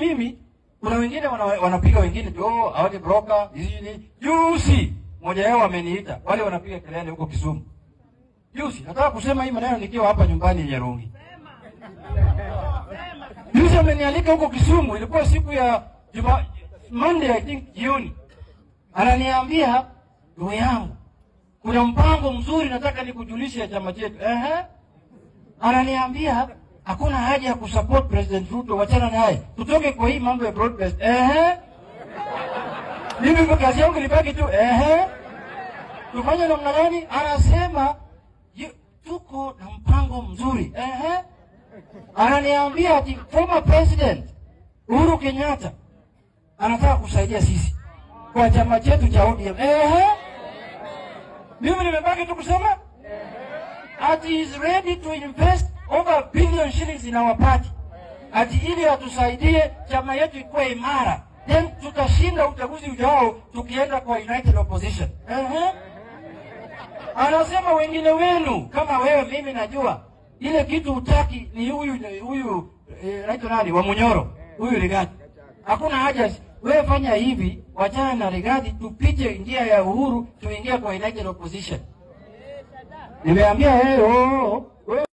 Mimi kuna wengine wanapiga wengine tu, oh, hawati broker hizi. Juzi mmoja wao ameniita, wale wanapiga kelele huko Kisumu. Juzi nataka kusema hii maneno nikiwa hapa nyumbani Nyerungi. Juzi amenialika huko Kisumu, ilikuwa siku ya Juma, Monday I think jioni. Ananiambia, "Ndugu yangu, kuna mpango mzuri nataka nikujulishe ya chama chetu." Ehe. Ananiambia hakuna haja ya kusupport President Ruto, wachana naye, tutoke kwa hii mambo ya broad based. Ehe. Mimi kwa kazi yangu ilibaki tu ehe. Tufanye namna gani? Anasema tuko na mpango mzuri. Ehe. Ananiambia ati former president Uhuru Kenyatta anataka kusaidia sisi kwa chama chetu cha ODM. Ehe. Mimi nimebaki tu kusema ati he is ready to invest over a billion shillings in our party, ati ili atusaidie chama yetu ikuwe imara, then tutashinda uchaguzi ujao tukienda kwa united opposition. Ehe. Anasema wengine wenu kama wewe, mimi najua ile kitu hutaki ni huyu huyu anaitwa nani wa Munyoro, huyu Rigathi. Hakuna haja, wewe fanya hivi, wachana na Rigathi, tupite njia ya Uhuru, tuingie kwa united opposition. Nimeambia yeye, oh, wewe